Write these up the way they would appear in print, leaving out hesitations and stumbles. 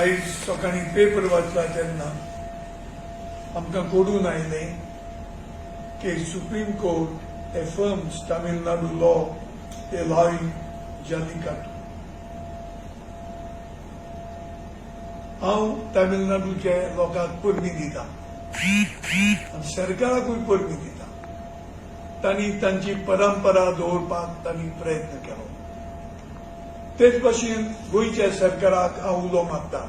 आयज सकाळीं पेपर वाचला तेन्ना आमकां कळून आयलें की Supreme Court affirms Tamil Nadu law allowing Jallikattu. हांव तामिळनाडूच्या लोकांक परबीं दिता आनी सरकाराकूय परबीं दिता. तांणी तांची परंपरा दवरपाक तांणी प्रयत्न केलो. तेच भाशेन गोंयच्या सरकाराक हांव उलो मारता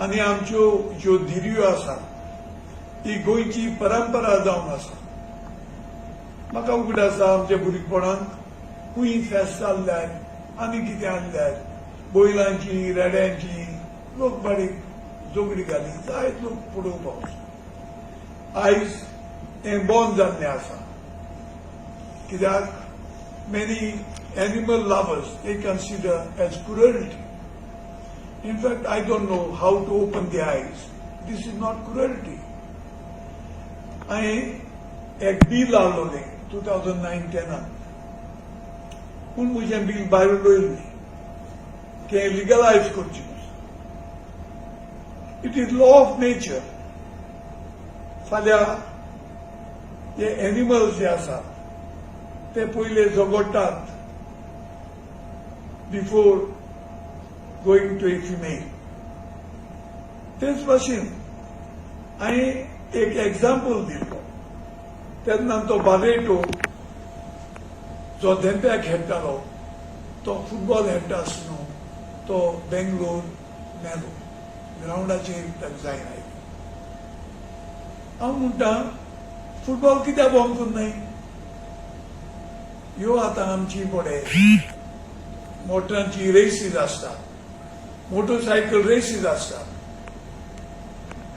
आनी आमच्यो ज्यो धिरयो आसात ती गोंयची परंपरा जावन आसा. म्हाका उगड आसा, आमच्या भुरगेपणांत खूंय फेस्त जाल्यार आनी कितें आसल्यार बैलांची, रेड्यांची लोक बारीक झगडी घाली, जायत लोक पळोवपाक वचून. आयज तें बंद जाल्लें आसा, कित्याक many animal lovers, they consider as cruelty. In fact, I don't know how to open the eyes. This is not cruelty. हांवें एक बील हाडलोलें 2009-10नान, पूण म्हजें बील भायर उडयलें की लिगलायज करचें. It is law of nature. फाल्यां हे एनिमल्स जे आसात ते पयले झगडटात before going to a female. तेच भाशेन हांवें एक एग्जाम्पल दिल्लो तेन्ना, तो बारेटो जो धेंप्याक खेळटालो, तो फुटबॉल खेळटा आसतना तो बेंगलोर मेलो, ग्रावंडाचेर ताका जायना आयलें. हांव म्हणटा, फुटबॉल कित्याक बंद करूं? ह्यो आतां आमची पळय मोटरांची रेसीज आसतात, मोटरसायकल रेसीज आसतात,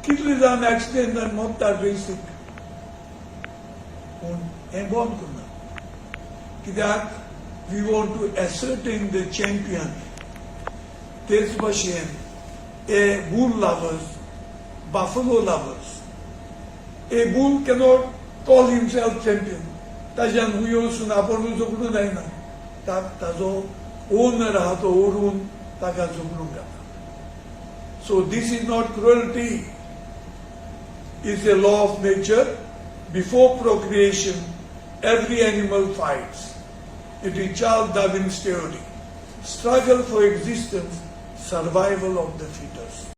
कितले जाण एक्सिडेंट जावन मरतात रेसीक, पूण हें बंद करना. कित्याक? We want to ascertain the champion. तेच भाशेन हे bull lovers, buffalo lovers, a bull cannot call himself champion. ताज्यान हुंय वचून आपूण झगडूं जायना. ताजो ओनर आहा तो व्हरून ताका झगडूंक घाता. So this is not cruelty, is a law of nature. Before procreation, every animal fights. It is Charles Darwin's theory. Struggle for existence, survival of the fittest.